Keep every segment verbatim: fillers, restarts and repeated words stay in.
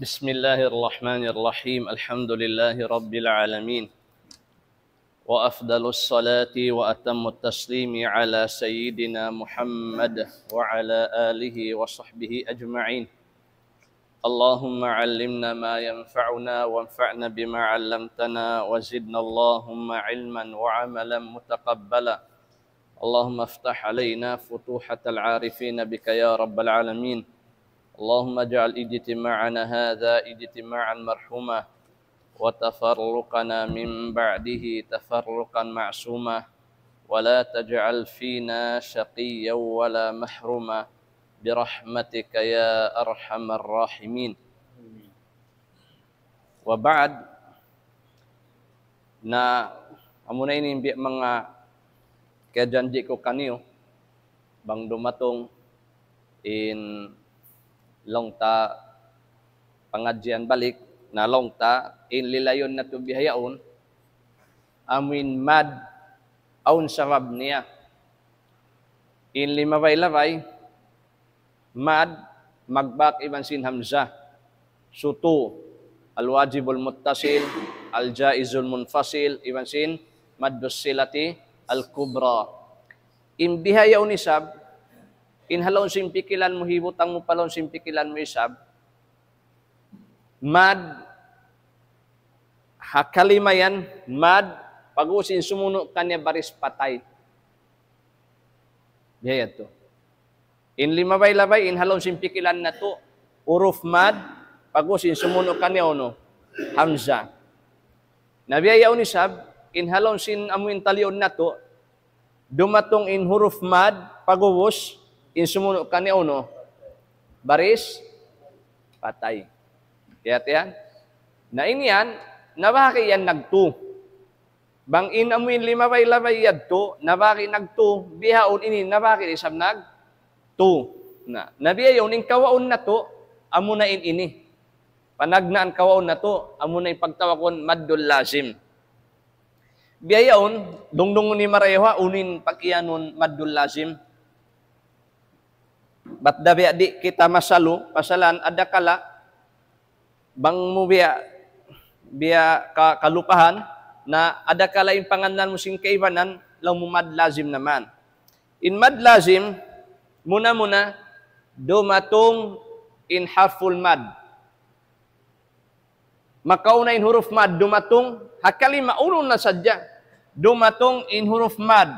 بسم الله الرحمن الرحيم. الحمد لله رب العالمين. وأفضل الصلاة وأتم التسليم على سيدنا محمد وعلى آله وصحبه أجمعين. اللهم علمنا ما ينفعنا وانفعنا بما علمتنا وزدنا اللهم علما وعملا متقبلا. اللهم افتح علينا فتوحة العارفين بك يا رب العالمين. اللهم اجعل اجتماعنا هذا اجتماعا مرحوما وتفرقنا من بعده تفرقا معصوما ولا تجعل فينا شقيا ولا محروما برحمتك يا أرحم الراحمين. وبعد، na amuna ini in biya' manga kiyajanji' ku kaniyu, bang dumatung in laung ta pangadjian balik, na laung ta in lilayun natu' bihaun, amuin mad awn sabab niya. In limabay-labay, mad magbak iban sin hamzah. Sutu, al-wajibul muttasil, al-jaizul munfasil, iban sin maddus silati al-kubra. In bihaun isab, in ha lawm sin pikilan mu, hibutang mu pa lawm sin pikilan mu isab, mad ha kalima yan, mad, pag-ubus in sumunu' kaniya baris patay. Biya' yadtu. In limabay-labay, in ha lawm sin pikilan natu', huruf mad, pag-ubus in sumunu' kaniya unu, hamzah. Na bihaun isab, in ha lawm sin amuin taliun natu', dumatung in huruf mad, pag-ubus, in sumunu' kaniya unu, baris patay. Biya' yan. Na in yan, nabahagi' yan nagtu. Bang in amuin limabay-labay yadtu, nabahagi' nagtu, bihaun ini nabahagi' isab nagtu. Na, na bihaun in kawaun natu', amuna in ini. Panagnaan kawaun natu', amuna in pagtawagun maddul lazim. Bihaun, dungdungun ni marayaw ha, unu in pag-iyanun maddul lazim. Bat da biya' di' kita masalu, pasalan adakala, bang mu biya', biya' ka-, kalupahan, na adakala in pangannal mu sin kaibanan, laung mu mad lazim naman. In mad lazim, muna-muna, dumatung in harful mad. Makauna in huruf mad dumatung, ha kalima unu na sadja. Dumatung in huruf mad.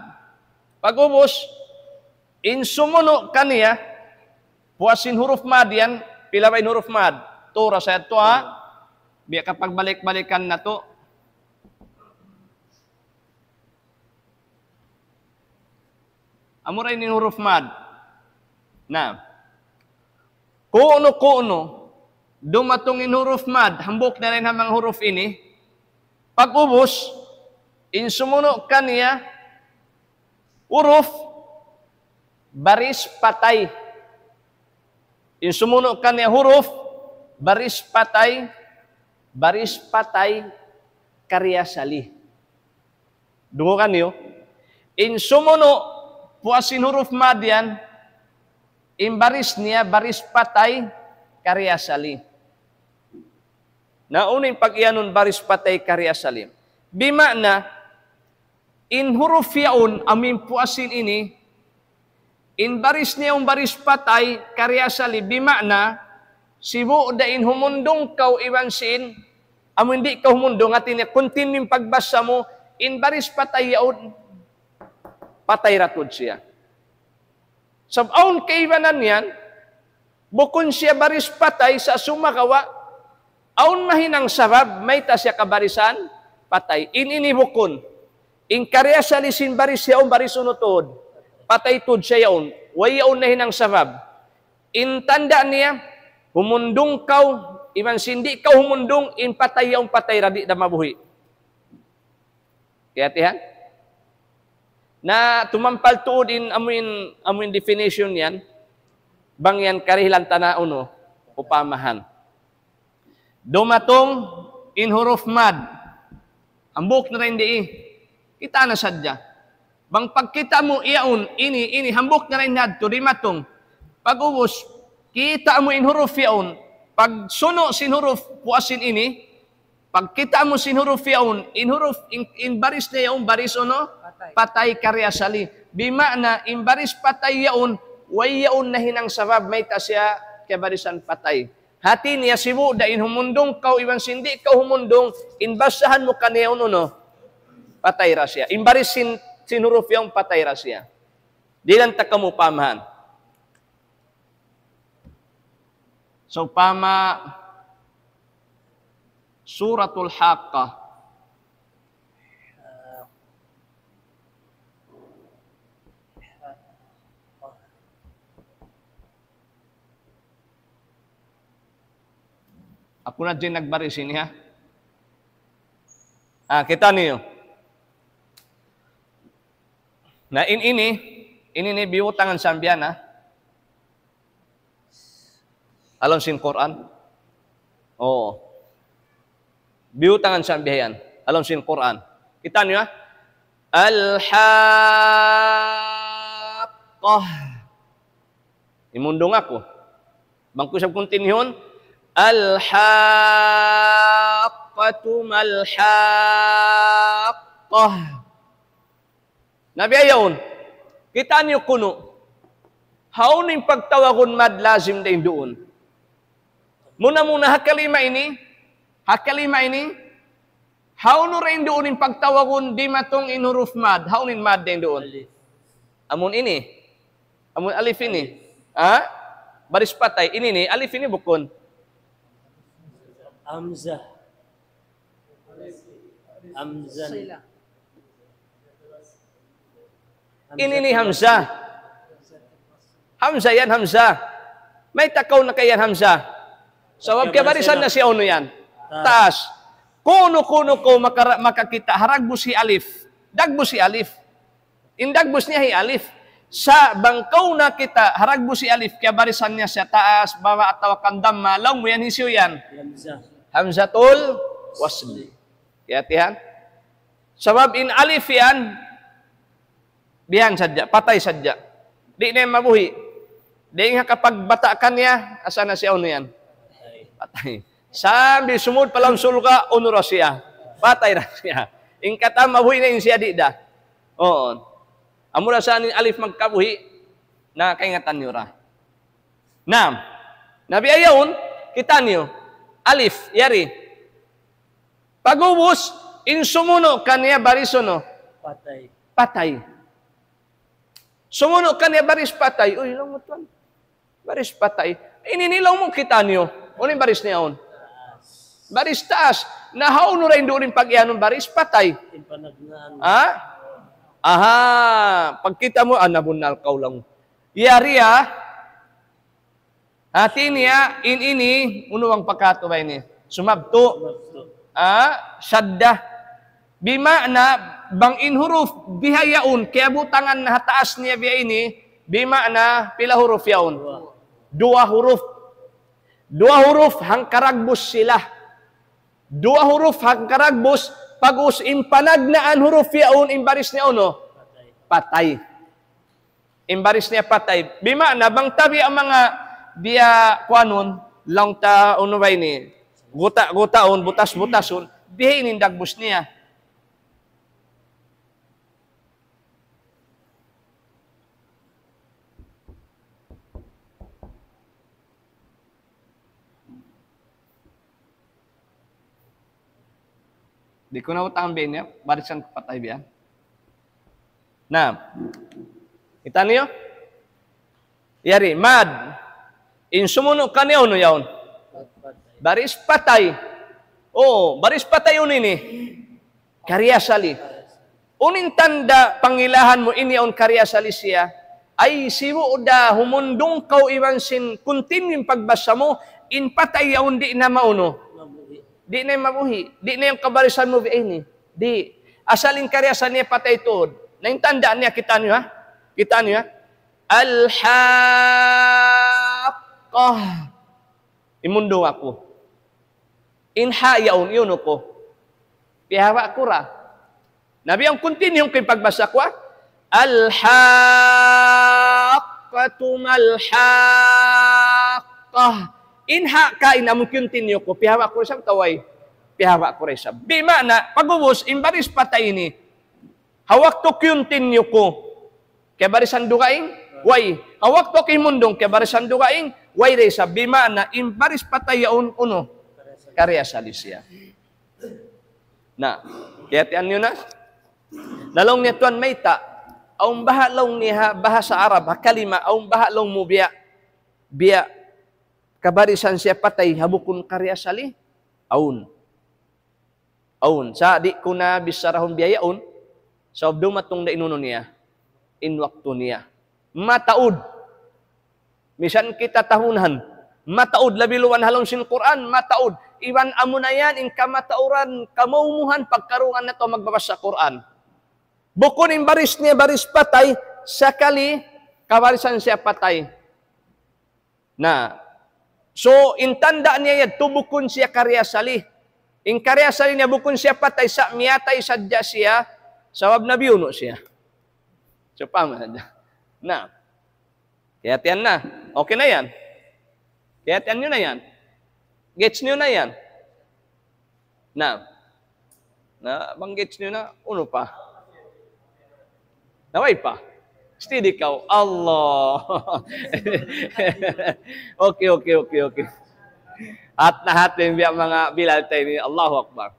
Pag-ubus, in sumunu' kaniya, puas sin huruf mad yan, pila ba in huruf mad? Tura sa yadtu ha, biya' kapagbalik-balikan natu'. Amura ini in huruf mad. Na. Ku'nu-ku'nu, dumatung in huruf mad, hambuuk na dayn ha manga huruf ini. Pag-ubus, in sumunu' kaniya, huruf, baris patay. In sumunu' kaniya huruf, baris patay, baris patay, kariasali. Dungugan niyu, in sumunu', puas sin huruf mad yan, in baris niya, baris patay, kariasali. Na unu in pag-iyanun baris patay, kariasali? Bima'na, in huruf yaun, amuin puas sin ini, in baris niya yaun baris patay, kariasali, bima'na, sibu' da in humundung kaw iban sin, amuin di' kaw humundung, hati niya, continue in pagbasa mu, in baris patay yaun, patay da tuud siya. Sabab awn kaibanan yan, bukun siya baris patay sa' sumagawa', awn mahinang sabab, mayta' siya kabarisan patay. In ini bukun. In kariasali sin baris yaun baris unu tuud. Patay tuud siya yaun. Way yaun nahinang sabab. In tanda' niya, humundung kaw, iban sin di' kaw humundung, in patay yaun patay da, di' da mabuhi'. Kiyatihan? Na tumampal tuud in amuin, amuin definition yan, bang yan karihilan ta na unu, upamahan. Dumatung in huruf mad. Hambuuk na dayn di. Kita' na sadja. Bang pagkita' mu yaun, ini, ini, hambuuk na dayn yadtu, dimatung. Pag-ubus, kita' mu in huruf yaun. Pag sunu' sin huruf puas sin ini, pagkita' mu sin huruf yaun, in huruf, in, in baris niya yaun, baris unu? Patay. Patay kariyasali. Bima'na, in baris patay yaun, way yaun nahinang sabab, mayta' siya kiyabarisan patay. Hati niya sibu' da in humundung kaw iban sin di' kaw humundung, in basahan mu kaniya yaun unu? Patay da siya. In baris sin, sin huruf yaun patay da siya. Dihilan ta kamu pamahan. Sawpama Suratul Haqqah. Aku na in nagbaris ini, ha? Ah, kita' niyu. Na in ini, in ini biyutangan sambiyan, ha? Ha lawm sin Qur'an. Oo. Biyutangan sambiyan. Ha lawm sin Qur'an. Kita' niyu, ha? Al-Haqqah. Imundung aku. Bang ku isab kuntinhun, Al-Haqqatu mal-Haqqah. Na biya' yaun, kita' niyu kunu'. Hawnu in pagtawagun mad lazim dayn duun? Muna-muna ha kalima ini, ha kalima ini, hawnu dayn duun in pagtawagun dimatung in huruf mad, hawnu in mad dayn duun? Alif. Amun ini, amun alif ini. Alif. Ha? Baris patay. Ini ni, alif ini bukun. Hamzah. Hamzah. Sila. Ini ni hamzah. Hamzah yan, hamzah. Mayta' kaw nakayan hamzah? Sabab kiyabarisan na siya unu yan? Taas. Taas. Kunu', kunu' kaw makara-, makakita' ha dagbus hi alif. Dagbus hi alif. In dagbus niya hi alif. Sa' bang kaw nakakita' ha dagbus hi alif, kiyabarisan niya siya taas, bawa atawa kan damma, laung mu yan hisiyu yan? Hamzah. Hamzatul wasli. Kiyahatihan? Sabab in alif yan, bihan sadja, patay sadja. Di' na yan mabuhi'. Dayn ha kapagbata' kaniya, asa na siya unu yan? Patay. Sambil sumud pa lawm surga', unu da siya? Patay da siya. In katan mabuhi' na, in siya di' da. Oo. Amura sa in alif magkabuhi', na kaingatan niyu ra. Naam. Na biya' yaun, kita' niyu. Alif, yari. Pag'ubus, in sumunu' kaniya baris unu? Patay. Patay. Sumunu' kaniya baris patay. Uy, laung mu tuwan. Baris patay. Ini ni laung mu kita' niyu. Unu in baris niya yaun? Baris taas. Na hawnu dayn duun in pag-iyanun baris patay? In panagnaan. Ha? Aha. Pagkita' mu, ah, nabunnal kaw laung. Yari, ah. Hati niya, in ini, unu bang pagkatu' ba ini? Sumabtu'. Sumabtu'. Ah, sadda. Bima'na, bang in huruf bihaun, kiyabutangan na ha taas niya biya' ini, bima'na, pila huruf yaun? Duwa. Duwa huruf. Duwa huruf, hangka dagbus sila. Duwa huruf, hangka dagbus, pag'ubus in panagnaan huruf yaun, in baris niya unu? Patay. Patay. In baris niya patay. Bima'na, bang tabi' ha manga biya' kuwanun, laung ta unu ba ini, guta'-guta'un, butas-butasun, biya' ini in dagbus niya. Di' ku na utambi niya, barisan ku patay biya'. Na, kita' niyu? Yari, mad. In sumunu' kaniya unu yaun? Baris patay. Oo, baris patay unu ini? Kariyasali. Unu in tanda' pangilahan mu ini yaun kariyasali siya? Ay, sibu' da humundung kaw iban sin kuntinyu in pagbasa mu, in patay yaun di' na maunu. Di' na yan mabuhi'. Di' na yan kabarisan mu biya' ini. Di'. Asal in kariyasali niya patay tuud. Na in tanda' niya, kita' niyu, ha? Kita' niyu, ha? Al-Haqqah. Imundung aku. In ha yaun, iyunu ku. Piyawa' ku ra. Na biya' yaun, continue ku in pagbasa ku, ha? Al-Haqqatu mal-Haqqah. In ha kain amun continue ku, piyahaba' ku da isab atawa way? Piyahaba' ku da isab. Di' maana, pag'ubus, in baris patay ini, ha waktu continue ku, kiyabarisan dugaing? Way. Ha waktu aku himundung, kiyabarisan dugaing? Way da isab. Di' maana, in baris patay yaun, unu? Kariasali siya. Na, kiyahatihan niyu na? Na laung niya, tuwan, mayta', awn baha' laung niya ha bahasa Arab, ha kalima, awn baha' laung mu biya', biya', kabarisan siya patay, ha bukun kariasali? Awn. Awn. Sa' di' ku na bicharahun biya' yaun, sabab dumatung da in unu niya, in waktu niya. Mataud. Misan kita tahunan, mataud, labi luwan ha lawm sin Qur'an, mataud. Iban amuna yan, in kamatauran, kamaumuhan, pagkarungugan natu' magbabasa Qur'an. Bukun in baris niya, baris patay, sakali, kabarisan siya patay. Na, so, in tanda' niya yadtu bukun siya kariasali. In kariasali niya bukun siya patay, sa' miyatay sadja siya, sabab nabiyunu' siya. So, paham na sadja. Na, kiyahatihan na. Okay na yan. Kiyahatihan niyu na yan. Gets niyu na yan. Na. Na, bang gets niyu na, unu pa? Na, way pa? Steady kaw. Allah. Okay, okay, okay, okay. Hat na hat in biya' manga Bilal ta ini. Allahu Akbar.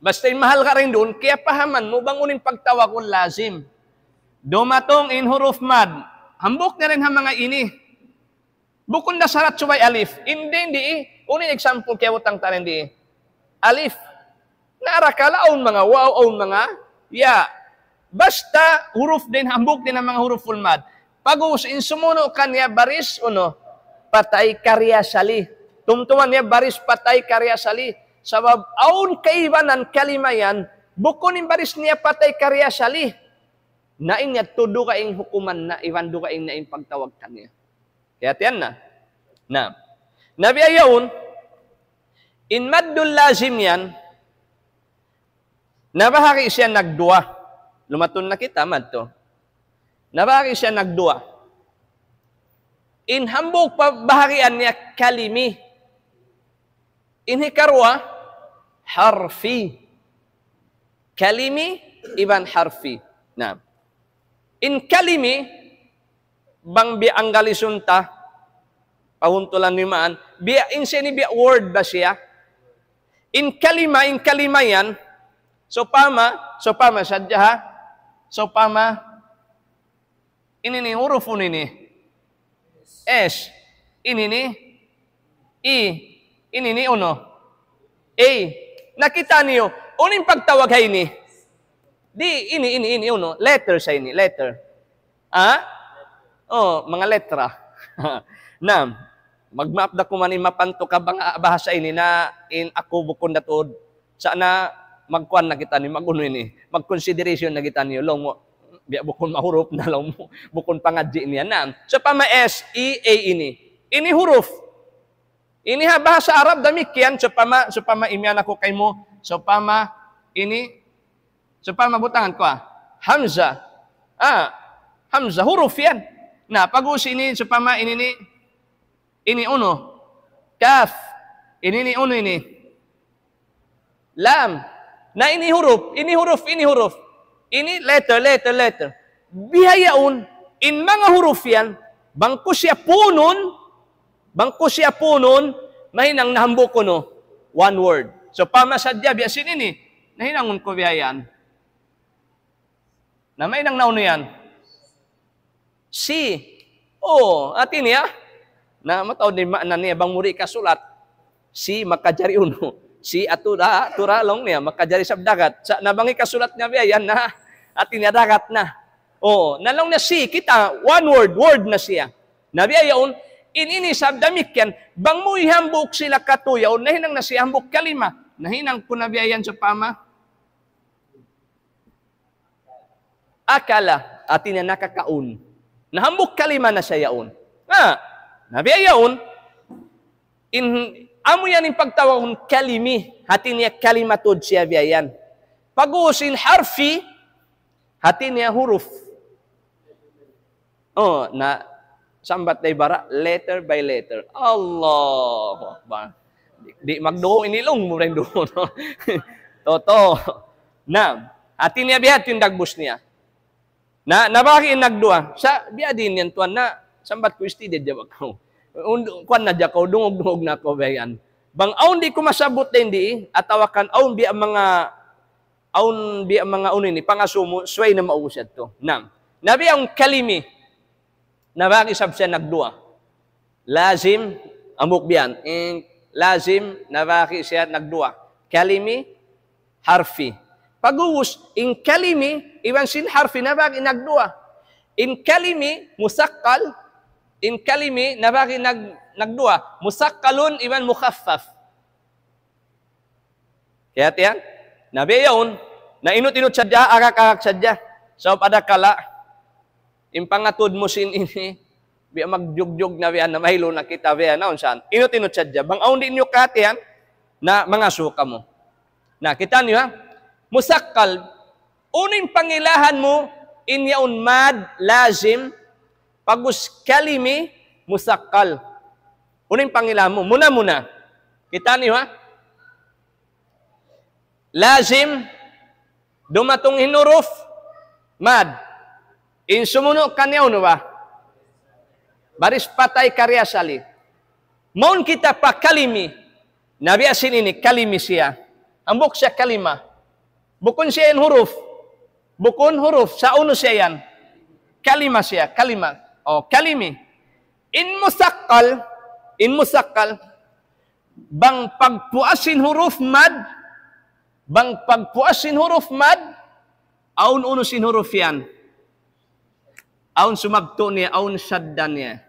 Basta in mahal ka rin duun, kiyapahaman mu bang unu in pagtawagun lazim. Dumatung in huruf mad. Hambuuk na rin ha manga ini. Bukun da sarat subay alif. Hindi, hindi eh. Unu in example kiyabutang ta rin di eh? Alif. Na arakala' awn manga waw, awn manga ya. Basta huruf din, hambuuk din in manga huruful mad. Pag'ubus in sumunu' kaniya baris, unu, patay kariasali. Tumtuma niya baris patay kariasali. Sabab awn kaibanan kalima yan, bukun in baris niya patay kariasali. Na in yadtu dugaing hukuman na, iban dugaing na in pagtawag kaniya. Kiyahatihan na? Na. Na biya' yaun, in maddul lazim yan, nabahagi' siya nagduwa. Lumatun na kita, madtu. Nabahagi' siya nagduwa. In hambuuk pa bahagian niya kalimi. In hikaruwa, harfi. Kalimi iban harfi. Na. In kalimi, bang biya' Anggalisun ta, pahuntulan niyu maan, biya' in siya ini biya' word ba siya? In kalima, in kalima yan, sawpama, sawpama sadja ha, sawpama, ini ini, huruf unu ini? S. Ini ini? I. Ini ini unu? A. Nakita' niyu, unu in pagtawag ha ini? Di', ini, ini, ini, unu? Letter sa ini, letter. Ha? Oh, manga letra. Na, magmaap da ku man in mapantuk ha bang-, bahasa ini na in aku bukun da tuud. Sa' na magkuan na kita ini, mag-unu ini, mag-consideration na kita ini, laung mu, biya' bukun mahuruf na laung mu, bukun pangadji' niya. Na, sawpama S, E, A ini. Ini huruf. Ini ha bahasa Arab damikkiyan, sawpama, sawpama imiyan aku kaymu, sawpama ini, sawpama butangan ku ha. Hamza. Ah, hamza, huruf yan. Na, pag'ubus ini, sawpama ini ini, ini unu? Kaf. Ini ini unu ini? Lam. Na ini huruf, ini huruf, ini huruf. Ini letter, letter, letter. Bihaun, in manga huruf yan, bang ku siya punun, bang ku siya punun, mahinang na hambuuk unu? One word. Sawpama sadja biya' sin ini, nahinangun ku biya' yan. Na mahinang na unu yan? C. Oh, hati niya. Na mataud in maana niya, bang mu di' kasulat, C makajari unu? C atu da, atu da laung niya, makajari isab dagat. Sa' na bang hikasulat niya biya' yan na, hati niya dagat na. Oh, na laung niya C, kita', one word, word na siya. Na biya' yaun, in ini isab damikkiyan, bang mu hihambuuk sila katu' yaun, nahinang na siya hambuuk kalima. Nahinang ku na biya' yan sawpama. Akala, hati niya nakakaun. Na hambuuk kalima na siya yaun. Na, na biya' yaun, in, amu yan in pagtawagun kalimi, hati niya kalima tuud siya biya' yan. Pag'ubus in harfi, hati niya huruf. Oh, na, Sambat da ibarat, letter by letter. Allahu Akbar. Di', di' magduwa in ilung mu dayn duun. Toto. Na, hati niya biya' ha yan in dagbus niya. Na, nabahagi' in nagduwa. Sa', biya' diin yan, tuwan, na, sambat ku, steady hadja ba kaw. Und-, kuwan na hadja kaw, dungug-dungug na kaw, biya' yan. Bang awn di' ku masabbut dayn di, atawa kan awn biya' manga, awn biya' manga unu ini, pangasubu, subay na maubus yadtu. Na, na biya' in kalimi. Nabahagi' isab siya nagduwa. Lazim, hambuuk biya' yan. In lazim, nabahagi' siya nagduwa. Kalimi, harfi. Pag'ubus, in kalimi, iban sin harfi, nabahagi' nagduwa. In kalimi, musakkal, in kalimi, nabahagi' nag-, nagduwa. Musakkalun, iban mukhaffaf. Kaya tiyan, na biya' yaun, na inut-inut sadja, agak-agak sadja. Sabab adakala, in pangatud mu sin ini, biya' magjugjug na biya' na, mahilo na kita biya' na, unsan. Inut-inut sadja. Bang awn di' niyu kahatihan, na mangasubu kamu. Na, kita' niyu ha? Musakkal, unu in pangilahan mu, in yaun mad, lazim, pag'ubus kalimi, musakkal. Unu in pangilahan mu, muna-muna. Kita' niyu ha? Lazim, dumatung in huruf mad. In sumunu' kaniya unu ba? Baris patay karna' asali. Mawn kita pa kalimi. Na biya' sin ini, kalimi siya. Hambuuk siya kalima. Bukun siya yan huruf. Bukun huruf. Sa' unu siya yan? Kalima siya, kalima. O, kalimi. In musakkal, in musakkal, bang pagpuas sin huruf mad, bang pagpuas sin huruf mad, awn unu sin huruf yan. Awn sumabtu' niya, awn sadda niya.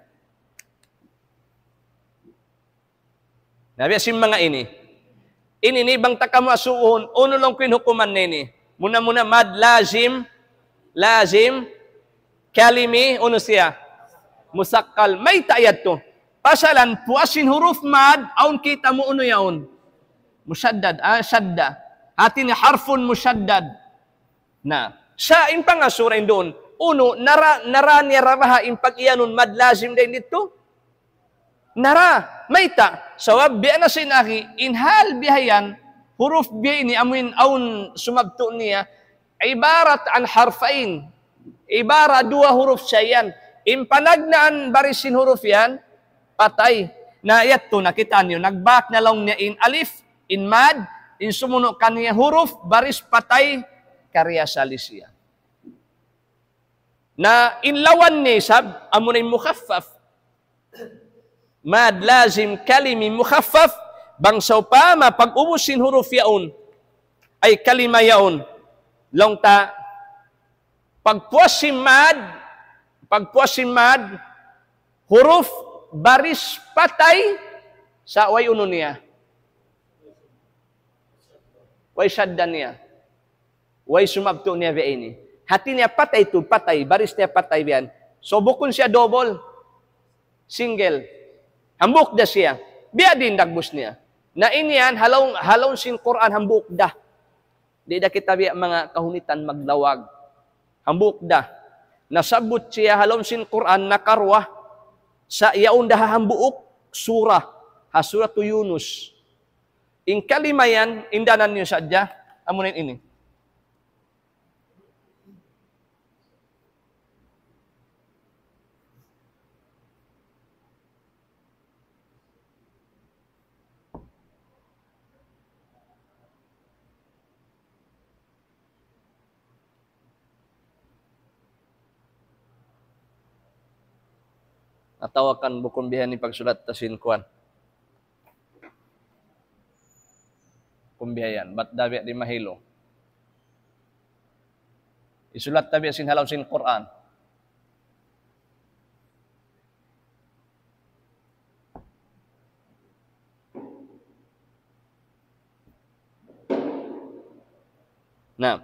Na biya' sin manga ini. Ini ini bang ta kamu asubuhun, unu laung ku in hukuman niya ini. Muna-muna mad lazim, lazim, kalimi, unu siya? Musakkal. Mayta' yadtu? Pasalan, puas sin huruf mad, awn kita' mu unu yaun? Mushaddad, ah, shadda. Hati niya harfun mushaddad. Na, sa' in pangasubu dayn duun, unu, nara-, nara niya ra baha' in pag-iyanun mad lazim dayn ditu? Nara, mayta'? Sabab biya' na sin agi, in hal biya' yan, huruf biya' ini amuin awn sumabtu' niya, ibarat an harfain. Ibarat duwa huruf siya yan. In panagnaan baris sin huruf yan, patay. Na yadtu na kita' niyu, nagbak na laung niya in alif, in mad, in sumunu' kaniya huruf, baris patay, karna' asali siya. Na in lawan niya isab, amuna in mukhaffaf. Mad lazim kalimi mukhaffaf, bang sawpama pag'ubus sin huruf yaun, ay kalima yaun, laung ta, pagpuas sin mad, pagpuas sin mad, huruf baris patay, sa' way unu niya. Way shadda niya. Way sumabtu' niya biya' ini. Hati niya patay tuud, patay. Baris niya patay biya' yan. So, bukun siya double. Single. Hambuuk da siya. Biya' diin dagbus niya. Na ini yan, ha lawm, ha lawm sin Qur'an hambuuk da. Di' da kita biya' manga kahunitan maglawag. Hambuuk da. Nasabbut siya ha lawm sin Qur'an nakaruwa. Sa' yaun da ha hambuuk surah. Ha Suratu Yunus. In kalima yan, indanan niyu sadja, amuna in ini. Atawa kan bukun biya' ini pagsulat ta sin kuwan. Bukun biya' yan, bat da biya' di' mahilo. Isulat ta biya' sin ha lawm sin Qur'an. Na.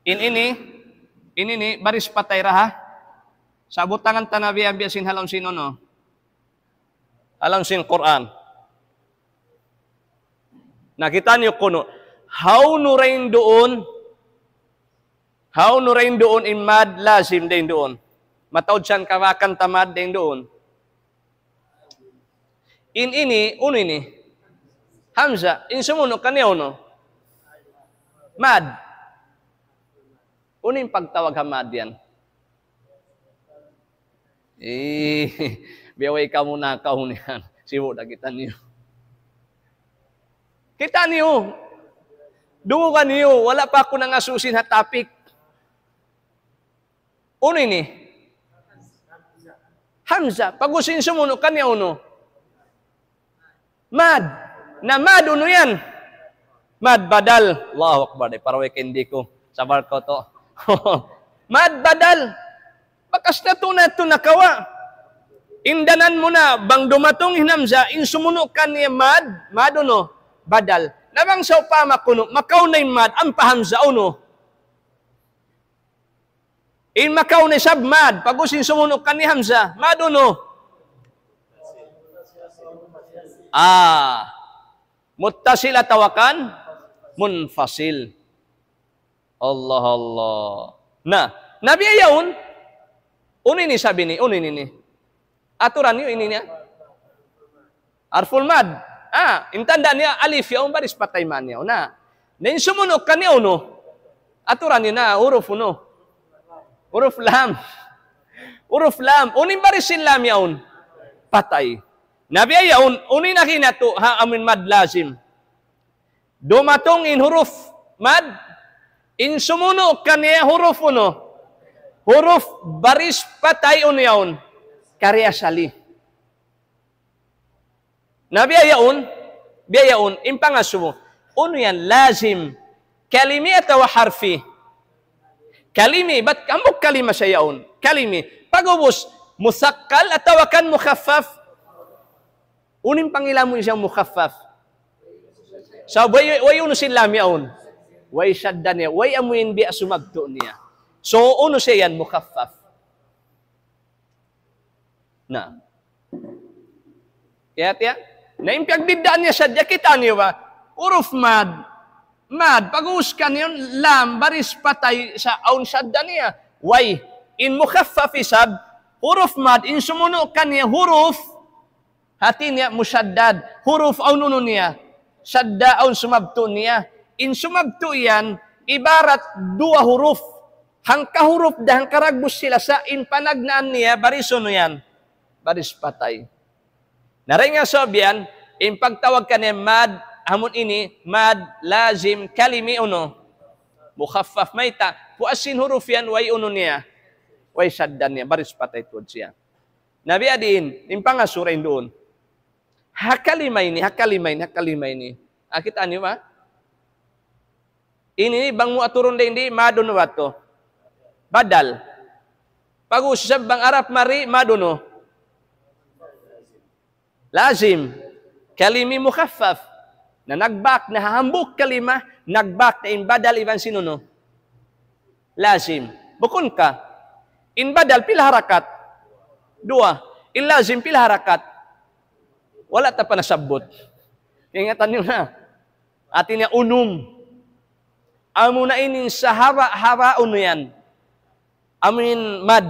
In ini, in ini, baris patay ra ha. Sa' butangan ta na biya', biya' sin ha lawm sin unu. Ha lawm sin Qur'an. Na kita' niyu kunu'. Hawnu dayn duun, hawnu dayn duun in mad lazim dayn duun. Mataud siya kabakan ta mad dayn duun. In ini, unu ini? Hamza. In sumunu' kaniya unu? Mad. Unu in pagtawag ha mad yan? Eh, biya' way kamu nakahun yan. Sibu' na kitaniyu. Kitaniyu. Dungugan niyu. Wala' pa aku nangasusin ha topic. Unu ini? Hamza. Pag-ubus in sumunu' kaniya unu? Mad. Na mad unu yan? Mad badal. Allahu Akbar. Di' pa ra way kaindiku. Sabar kaw tu. Mad badal. Bakas na tuud natu' nakawa'. In danan mu na, bang dumatung in hamza, in sumunu' kaniya mad, mad unu? Badal. Na bang sawpama kunu', makauna in mad, ampa hamza unu? In makauna isab mad, pag-ubus in sumunu' kaniya hamza, mad unu? Ah, muttasil atawa kan munfasil. Allah, Allah. Na, na biya' yaun, unu ini isab ini, unu ini ini? Aturan niyu ini niya. Harful mad. Ah, in tanda' niya alif yaun, baris patay man yaun. Na, na in sumunu' kaniya unu? Aturan niyu na, huruf unu? Huruf lam. Huruf lam. Unu in baris sin lam yaun? Patay. Na biya' yaun, unu in agi natu', ha, amun mad lazim. Dumatung in huruf mad, in sumunu' kaniya huruf unu? Huruf baris patay unu yaun? Kariasali. Na biya' yaun, biya' yaun, in pangasubu. Unu yan, lazim. Kalimi atawa harfi? Kalimi, bat hambuuk kalima sa yaun. Kalimi. Pag-ubus, musakkal atawa kan mukhaffaf? Unu in pangila mu siya mukhaffaf? Sa' way, way unu sin lam yaun? Way shadda niya, way amuin biya' sumabtu niya. So, unu siya yan mukhaffaf? Na. Kaya tiya? Na in piyagbiddaan niya sadja, kita' niyu ba? Huruf mad. Mad, pag-ubus kaniya lam, baris patay sa' awn shadda niya. Way, in mukhaffaf isab, huruf mad, in sumunu' kaniya huruf, hati niya mushaddad, huruf awn unu niya, shadda awn sumabtu niya. In sumabtu yan, ibarat duwa huruf. Hangka huruf da, hangka dagbus sila sa' in panagnaan niya, baris unu yan? Baris patay. Na dayn ha sabab yan, in pagtawag kaniya mad, amun ini, mad, lazim, kalimi unu? Mukhaffaf. Mayta', puas sin huruf yan, way unu niya? Way shadda niya, baris patay tuud siya. Na biya' diin, in pangasubu dayn duun. Ha kalima ini, ha kalima ini, ha kalima ini. Ah, kita' niyu ba? Ini bang mu aturun dayn di, mad unu ba tu? Badal. Pag-ubus isab bang harap mari, mad unu? Lazim. Kalimi mukhaffaf. Na nagbak na ha hambuuk kalima, nagbak na in badal iban sin unu? Lazim. Bukun ka? In badal pila harakat? Duwa. In lazim pila harakat? Wala' ta pa nasabbut. Ingatan niyu na. Hati niya unum. Amuna ini sahaba-haba unu yan. Amun mad.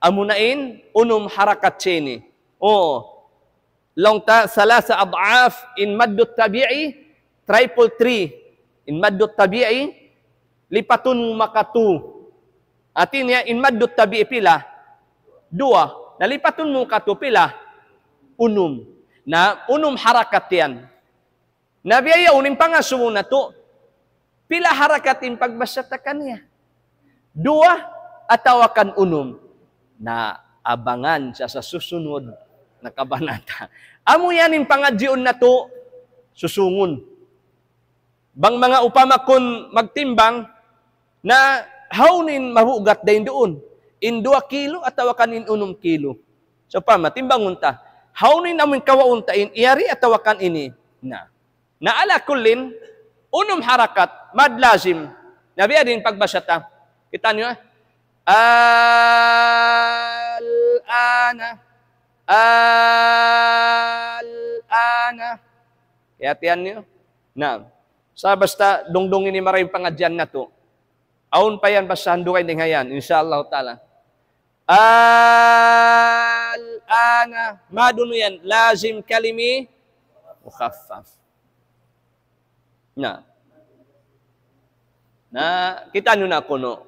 Amuna in unum harakat siya ini. Oo. Laung ta salasa ad'af in maddut tabi'i, triple three. In maddut tabi'i, lipatun mu maka two. Hati niya, in maddut tabi'i pila? Duwa. Na lipatun mu maka two pila? Unum. Na unum harakat yan. Na biya' yaun in pangasubu natu', pila harakat in pagbasa ta kaniya? Duwa atawa kan unum? Na abangan sa, sa susunod na kabanata. Amu yan in pangadjiun natu' susungun. Bang manga upama kun magtimbang, na hawnu in mabugat dayn duun? In duwa kilo atawa kan in unum kilo? So, upama, timbangun ta. Hawnu in amun kawaun ta, in yari atawa kan ini? Na. Na ala kullin, unum harakat, mad lazim. Na biya' diin pagbasa ta? Kita' niyu, ah? Al-ana. Al-ana. Kiyahatihan niyu? Na. Sa' basta dungdung ini marayaw in pangadjian natu'. Awn pa yan basahan dugaing dayn ha yan, insya Allah ta'ala. Al-ana. Mad unu yan? Lazim kalimi mukhaffaf. Na. Na, kita' niyu na kunu'.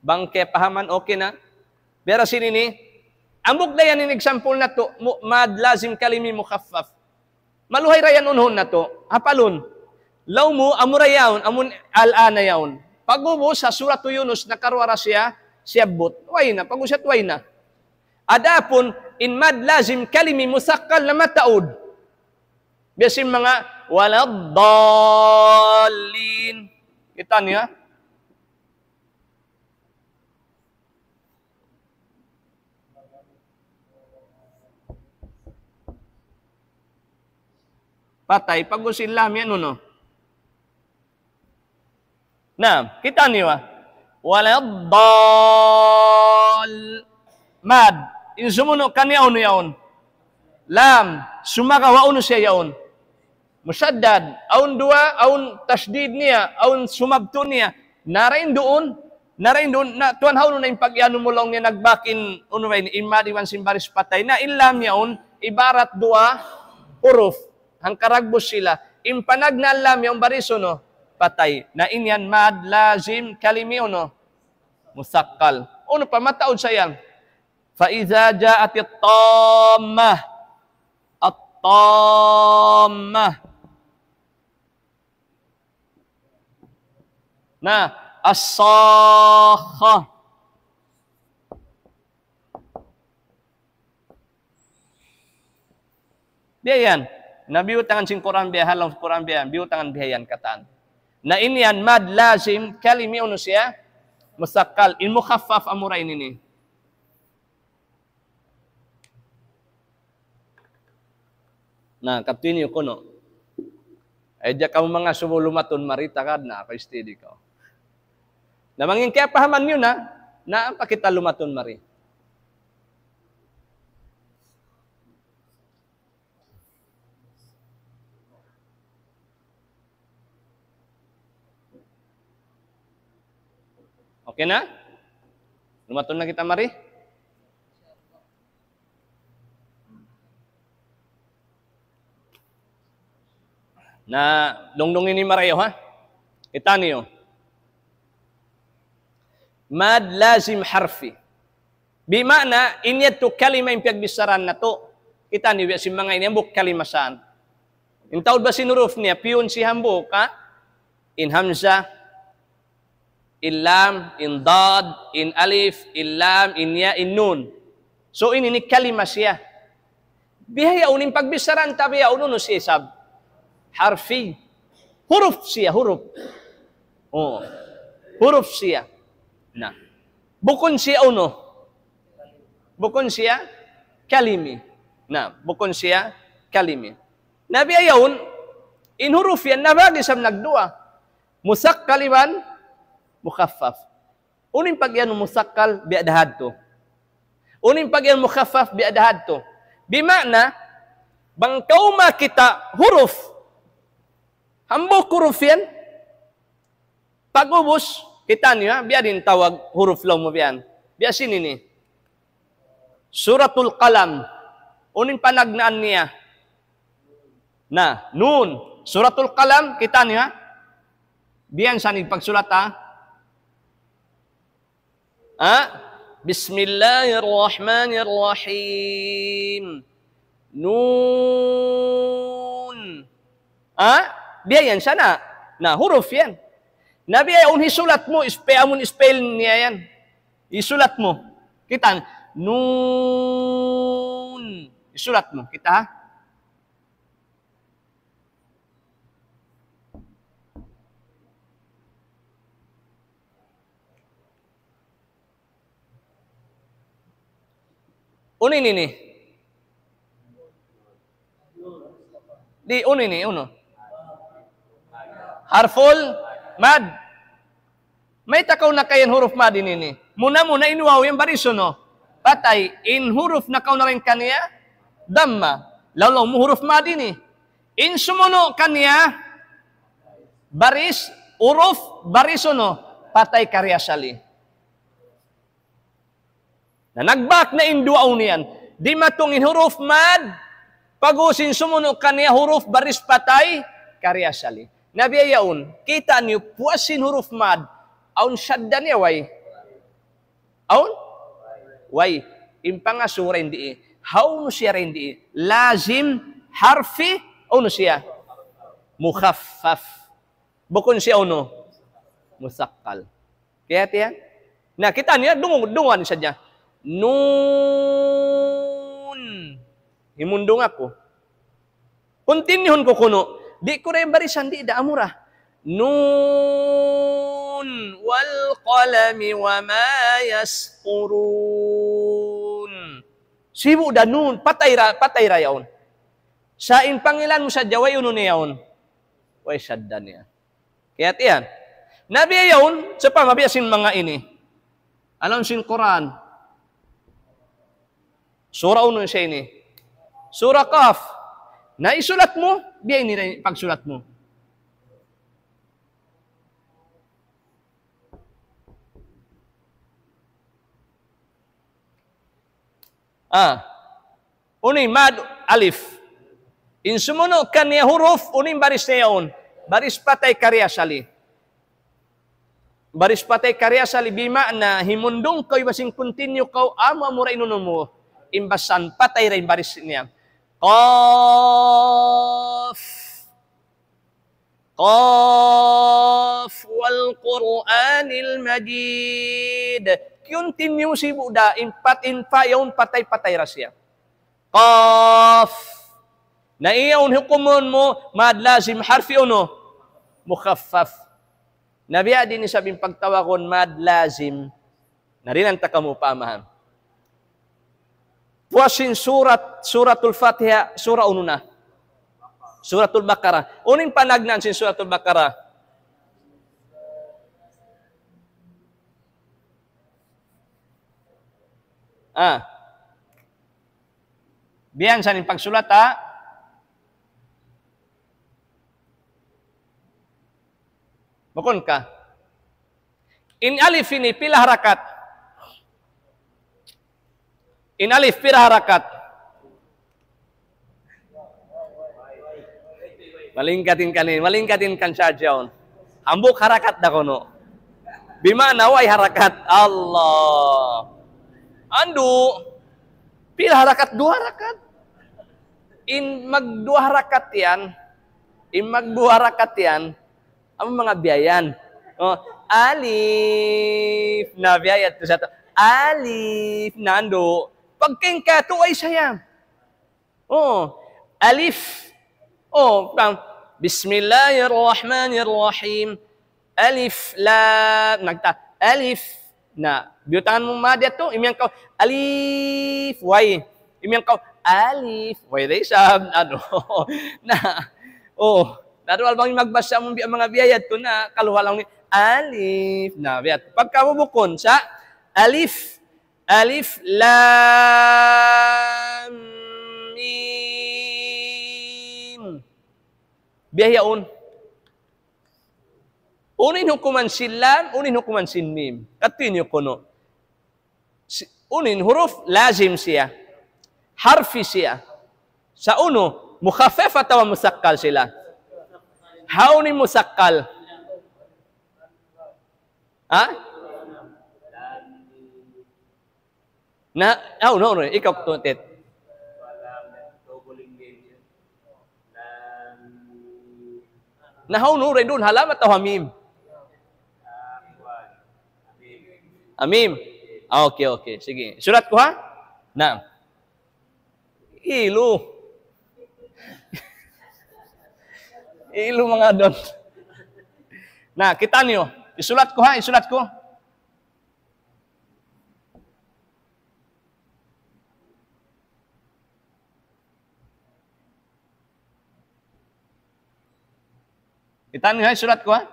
Bang kapahaman, okay na? Biya' sin ini, hambuuk da yan in example natu', mu-, mad lazim kalimi mukhaffaf. Maluhay ra yan unuhun natu'. Hapalun. Laung mu, amura yaun, amun al-ana yaun. Pag'ubus ha Suratu Yunus, nakaruwa ra siya, siyabbut. Way na, pag'ubus siya, way na. Adapun, in mad lazim kalimi musakkal na mataud. Biya' sin manga, waladdallin. Kita' niyu, ha? Patay, pag'ubus in lam yan, unu? Na, kita' niyu, ha? Waladdal-, mad. In sumunu' kaniya unu yaun? Lam. Sumagawa' unu siya yaun? Mushaddad. Awn duwa, awn tashdid niya, awn sumabtu niya. Na dayn duun, na dayn duun, na tuwan hawnu na in pag-anu mu laung niya nagbakin, unu ba ini, in mad iban sin baris patay. Na in lam yaun, ibarat duwa huruf. Hangka dagbus sila. In panagnaan lam yaun baris unu? Patay. Na in yan mad lazim kalimi unu? Musakkal. Unu pa mataud sa yan? فإذا جاءت الطامة. الطامة. Na, الصاخة. Biya' yan. Na biyutangan sin Qur'an biya' ha lawm Qur'an biya' yan. Biyutangan biya' yan katan. Na in yan mad lazim kalimi unu siya? Musakkal. In mukhaffaf amura ini ini. Na, kapti niyu kunu'. Ay, diya' kamu mangasubu lumatun mari, tagad na aku steady kaw. Na bang in kapahaman niyu na, na pa kita lumatun mari. Okay na? Lumatun na kita mari? Na, dungdungi niyu marayaw, ha? Kita' niyu. Mad lazim harfi. Bima'na, in yadtu kalima in piyagbichara natu'. Kita' niyu, biya' sin manga ini, hambuuk kalima san. In taud ba sin huruf niya, piyun siya hambuuk, ha? In hamza, in lam, in dad, in alif, in lam, in ya, in nun. So, ini ini kalima siya. Bihaun in pagbichara ta bihaun, unu siya isab? Harfi. Huruf siya, huruf. Oh. Huruf siya. Na. Bukun siya unu? Bukun siya kalimi. Na, bukun siya kalimi. Na bihaun, in huruf yan, nabahagi' isab nagduwa. Musakkal iban mukhaffaf. Unu in pag-iyanun musakkal, biya' da hadtu? Unu in pag-iyanun mukhaffaf, biya' da hadtu? Bima'na, bang kaw makakita' huruf, hambuuk huruf yan, pag'ubus, kita' niyu, ha? Biya' diin tawag huruf laung mu biya' yan. Biya' sin ini. Suratul Qalam. Unu in panagnaan niya? Na, nun. Suratul Qalam, kita' niyu, ha? Biya' yan sa in pagsulat, ha? Ha? بسم الله الرحمن الرحيم. Nun. Ha? Biya' yan sa na. Na, huruf yan. Na biya' yan, hisulat mu, ispe-, amun spell niya yan. Isulat mu. Kita', nun. Isulat mu. Kita', ha? Unu ini ini? Di', unu ini, unu? Harful mad. Mayta' kaw nakaiyan huruf mad ini ini? Muna-muna in waw yan baris unu? Patay. In huruf nakauna dayn kaniya, damma. Laung-laung mu huruf mad ini. In sumunu' kaniya, baris, huruf, baris unu? Patay kariasali. Na nagbak na in duwa unu yan. Dimatung in huruf mad, pag'ubus in sumunu' kaniya huruf baris patay, kariasali. Na biya' yaun, kita' niyu puas sin huruf mad, awn shadda niya way. Awn? Way. In pangasubu dayn di. Hawnu siya dayn di? Lazim, harfi, hawnu siya? Mukhaffaf. Bukun siya unu? Musakkal. Kaya tiyan? Na, kita' niya, dungu-, dungugan sadja. Nun. Himundung aku. Continue ku kunu'. Di' ku da in barisan, di' da amura. Nun wal qalami wa ma yasturun. Sibu' da nun, patay ra, patay ra yaun. Sa' in pangilan mu sadja way unu niya yaun. Way shadda niya. Kaya tiyan. Na biya' yaun, sa' pa mabiya' sin manga ini. Alam sin Quran. Sura unu siya ini? Sura Qaf. Na isulat mu, biya' ini na in pagsulat mu. Ah. Unu in mad alif. In sumunu' kaniya huruf, unu in baris niya yaun? Baris patay kariasali. Baris patay kariasali, bima'na, himundung kaw, iban sin continue kaw, amu-amu ra in unu mu, in basan, patay ra in baris niya. Qaf. Qaf wal Qur'anil Majid. Continue sibu' da, in pat-, in pa yaun patay-patay ra siya. Qaf. Na in yaun hukumun mu, mad lazim harfi unu? Mukhaffaf. Na biya' diin isab in pagtawagun mad lazim? Na dihilan ta kamu pamahan. Puas sin surat, Suratul Fatiha, sura unu na? Suratul Baqarah. Unu in panagnaan sin Suratul Baqarah? Ah. Biya' sin pagsulat, ha? Bukun ka. In alif ini pila harakat? In alif pila harakat? Malingkat in kanin, malingkat in kan sadja yaun. Hambuuk harakat da kunu'. Bima'na way harakat. Allah. Andu'. Pila harakat? Duwa harakat. In magduwa harakat yan. In magduwa harakat yan. Amu manga biya' yan. Oh, alif. Na biya' yan tu sa tu. Alif. Na andu'. Pagka in katu' ay sayang. Oh, alif. Oh, pang. Bismillahirrahmanirrahim. Alif, lam. Nagta-, alif. Na, biyutangan mu mad yadtu, imiyan kaw, alif, way. Imiyan kaw, alif, way. Da isab, anu. Na, oh, na duwal bang magbasa mu biya' manga biya' yadtu na, kaluha lang ni, alif. Na, biya' yadtu. Pagka mu bukun sa, alif, alif, lam, mim. Biya' yaun. Unu in hukuman sin lam, unu in hukuman sin mim. Continue kunu'. Si-, unu in huruf lazim siya. Harfi siya. Sa' unu, mukhaffaf atawa musakkal sila? Hawnu in musakkal? Ha? Na, hawnu, hawnu, ikaw tu'tit. Na hawnu, ridun, ha lam atawa ha mim? Ha mim. Ah, okay, okay. Sige. Sulat ku, ha? Na. Ilu. Ilu manga don. Na, kita' niyu. Isulat ku, ha? Isulat ku. Kita' niyu, ha, sulat ku, ha?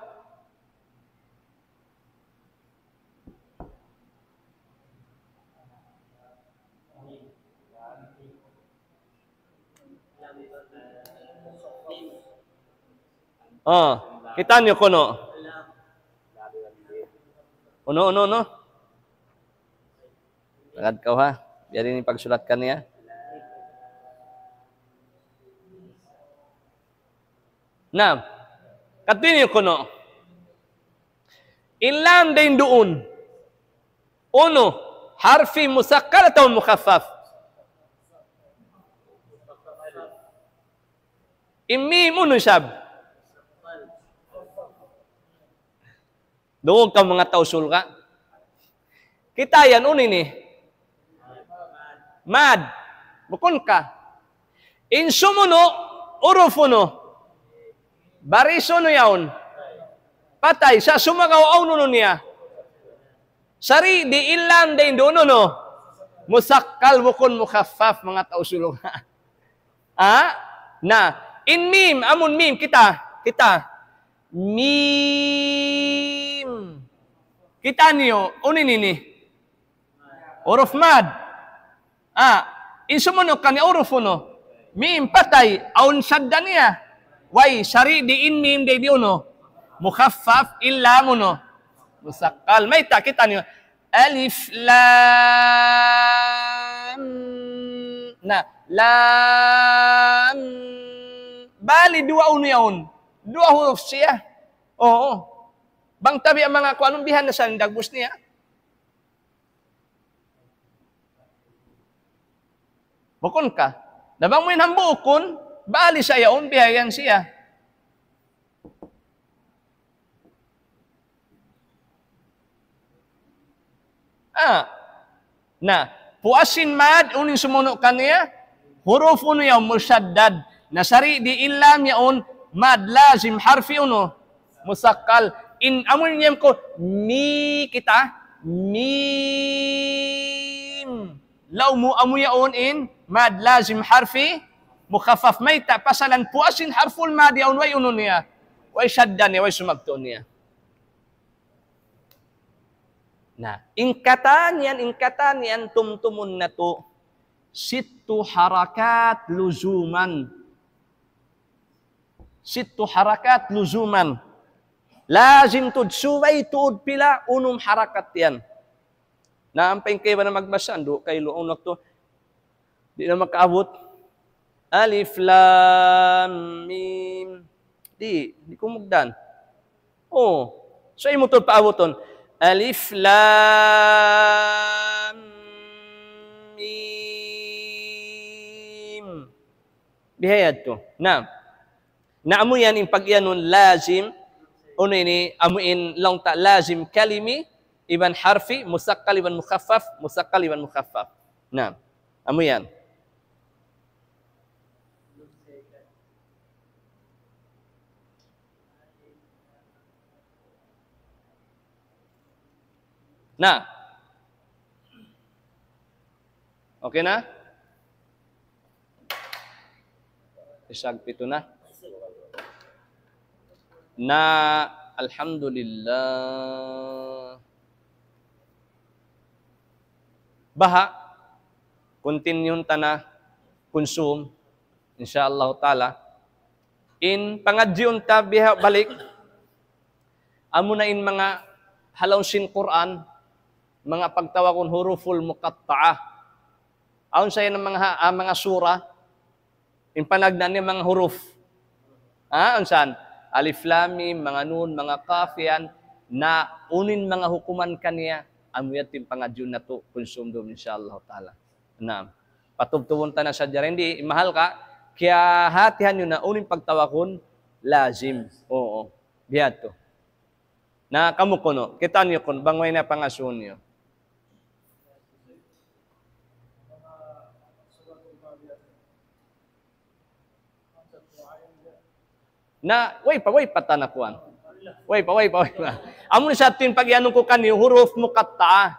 Oh, kita' niyu kunu'. Unu, unu, unu? Agad kaw ha. Biya' diin in pagsulat kaniya. Na, continue kunu'. In lam dayn duun. Unu, harfi musakkal atawa mukhaffaf? In mim unu isab? Duun ka manga tau sulga'. Kita' yan, unu ini? Mad. Bukun ka. In sumunu', huruf unu? Baris unu yaun? Patay. Sa' sumagawa' awn unu niya? Sari' di' in lam dayn duun unu? Musakkal bukun mukhaffaf, manga tau sulga'. Ha? Na, in mim, amun mim, kita, kita. Mim. Kita' niyu, unu ini? Huruf mad. Ah, in sumunu' kaniya huruf unu? Mim, patay, awn shadda niya. Way, sari' di' in mim dayn di' unu? Mukhaffaf, in lam unu? Musakkal. Mayta', kita' niyu. Alif lam. Na, lam. Bali duwa unu yaun? Duwa huruf siya. Oo. Bang tabi' manga kuanun bihan na sa' in dagbus niya. Bukun ka. Na bang mu in hambuukun, bali sa yaun, bihayan siya. Ah. Na, puas sin mad, unu in sumunu' kaniya? Huruf unu yaun mushaddad. Na sari' di' in lam yaun mad lazim harfi unu? Musakkal. In amun yan ku, mi kita, mim. Laung mu amu yaun in mad lazim harfi mukhaffaf. Mayta', pasalan puas sin harful mad yaun way unu niya? Way shadda niya, way sumagtu' niya. Na, in katan yan, in katan yan, tumtumun natu'. Sittu harakat luzuman. Sittu harakat luzuman. Lazim tuud, subay tuud pila, unum harakat yan. Na, ampa in kaibanan magbasa, andu' kailu, awn waktu. Di' na makaabut. Alif lam mim. Di', di' kumugdan. Oh, subay mu tuud paabutun. Alif lam mim. Bihayan tu. Na. Na amu yan in pag-iyanun lazim. Unu ini, amu in laung ta lazim kalimi, iban harfi, musakkal iban mukhaffaf, musakkal iban mukhaffaf. Na. Amu yan. Na. Okay na? Isag pitu na. Na, alhamdulillah. Baha', continue ta na kunsum, insya Allah ta'ala. In pangadjiun ta biha' balik, amuna in manga ha lawm sin Qur'an, manga pagtawagun huruful muqatta'ah. Awn sa yan manga ha-, ah, manga sura, in panagnaan niya manga huruf. Ha, awn san? Alif lam mim, manga nun, manga qaf yan, na unu in manga hukuman kaniya, amu yan in pangadjiun natu' kunsum dum, insya Allah ta'ala. Naam. Patubtubun ta na sadja dayn di, mahal ka, kiyahatihan niyu na unu in pagtawagun lazim. Oo. Biya' tu. Na kamu kunu', kitaa niyu kunu', bang way na pangasuhun niyu. Na, way pa, way pa ta na kuwan. Way pa, way pa, way pa. Amu na sa tuud in pag-iyanun ku kaniyu, huruf muqatta'a.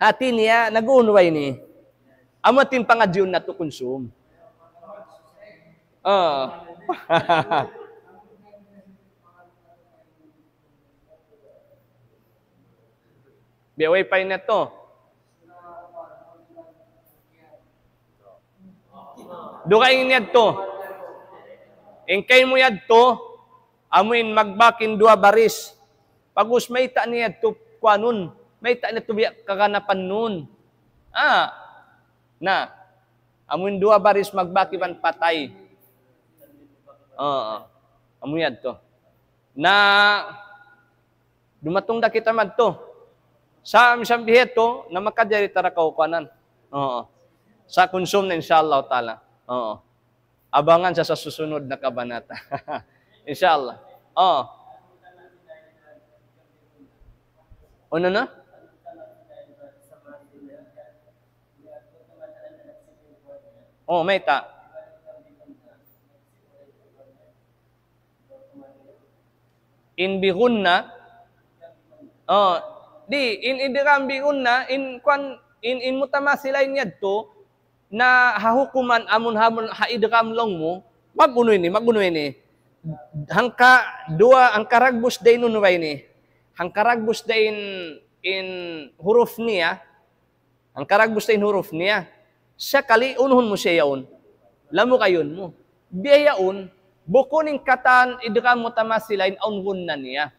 Hati niya, nag-uunway ini. Amu tuud in pangadjiun natu' kunsum. Ah. Biya' way pa in yadtu. Dugaing in yadtu. In kaymu yadtu, amu in magbak in duwa baris. Pag'ubus mayta' niya yadtu kuwanun, mayta' niya yadtu biya' kaganapan nun. Ah, na. Amun duwa baris magbak iban patay. Oo. Amu yadtu. Na, dumatung da kita madtu. Sa' misan biya' hādtu, na makajari ta ra kaw kuanan. Oo. Sa' kunsum na, insya Allah ta'ala. Oo. Abangan sa, sa susunod na kabanata. Insya Allah. Oo. Unu na? Oo, mayta'. In bi ghunna, oh, di', in idgham bi ghunna, in kuwan, in, in mutamathila in yadtu, na ha hukuman amun, amun ha idgham laung mu, mag-unu ini, mag-unu ini. Hangka duwa, hangka ragbus da in unu ba ini. Hangka ragbus da in, in huruf niya, hangka ragbus da in huruf niya. Sakali unuhun mu siya yaun. Lamugayun mu. Biya' yaun, bukun in katan idgham mutamathila in awn ghunna niya.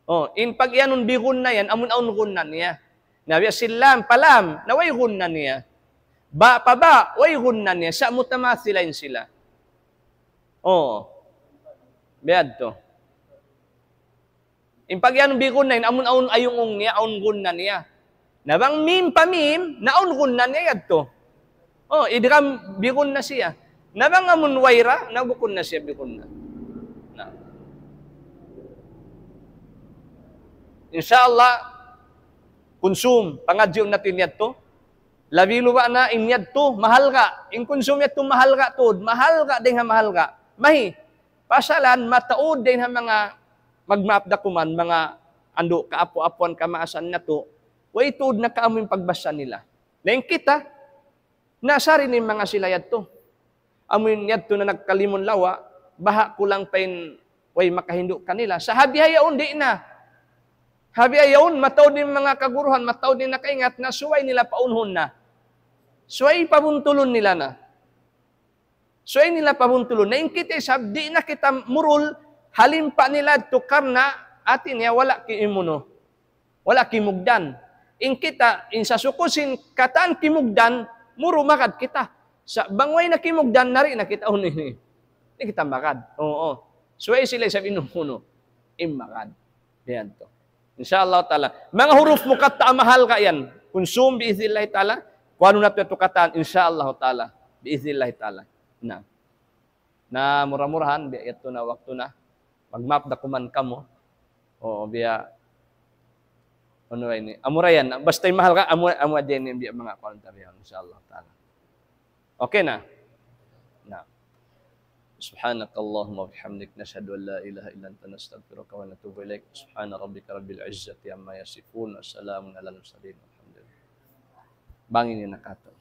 Oh, in pag-iyanun bi ghunna yan, amun awn ghunna niya. Na biya' sin lam, pa lam, na way ghunna niya. Ba, pa ba, way ghunna niya. Sa' mutamathila in sila. Oh. Biya' yadtu. In pag-iyanun bi ghunna in amun awn ayungung niya, awn ghunna niya. Na bang mim pa mim, na awn ghunna niya yadtu. Oh, idgham bi ghunna siya. Na bang amun way ra, na bukun na siya bi ghunna. Na. Insya Allah, kunsum, pangadjiun natu' in yadtu. Labi luba' na in yadtu, mahalga'. In kunsum yadtu mahalga' tuud, mahalga' dayn ha mahalga'. Mahi, pasalan mataud dayn ha manga, magmaap da kuman, manga andu' kaapu-apuan kamaasan natu', way tuud na kaamu in pagbasa nila. Na in kita, nasari in manga sila yadtu. Amu in yadtu na nagkalimun lawa', baha' kulang pa in way makahindu' kanila. Sa' ha bihaun di' na. Ha bihaun, mataud in manga kaguruhan, mataud in nakaingat na subay nila paunuhun na. Subay pabuntulun nila na. Subay nila pabuntulun. Na in kita isab, di' na kita murul, halimpa nila yadtu karna' hati niya wala' kimunu. Wala' kimugdan. In kita, in sasuku sin katan kimugdan, muru magad kita. Sa' bang way na kimugdan, nari na kita unu ini. Di' kita magad. Oo. Subay sila isab in unu. In magad. Yan to. Insya Allah ta'ala. Manga huruf muqatta'a mahalga' yan. Kunsum bi'iznillahi ta'ala. Kuwanun natu' yadtu katan, insya Allah ta'ala. Bi'iznillahi ta'ala. Na. Na mura-murahan, biya' yadtu na waktu na. Magmaap da kuman kamu. Oo, biya'. Unu ini? Amura yan. Basta in mahalga', amu, amu hadja ini biya' manga kuwan ta biya', insya Allah ta'ala. Okay na? Na. سبحانك اللهم وبحمدك، نشهد أن لا إله إلا أنت، نستغفرك ونتوب إليك. سبحان ربك رب العزة عما يصفون، وسلام على المرسلين، والحمد لله. Bang ini nakatu.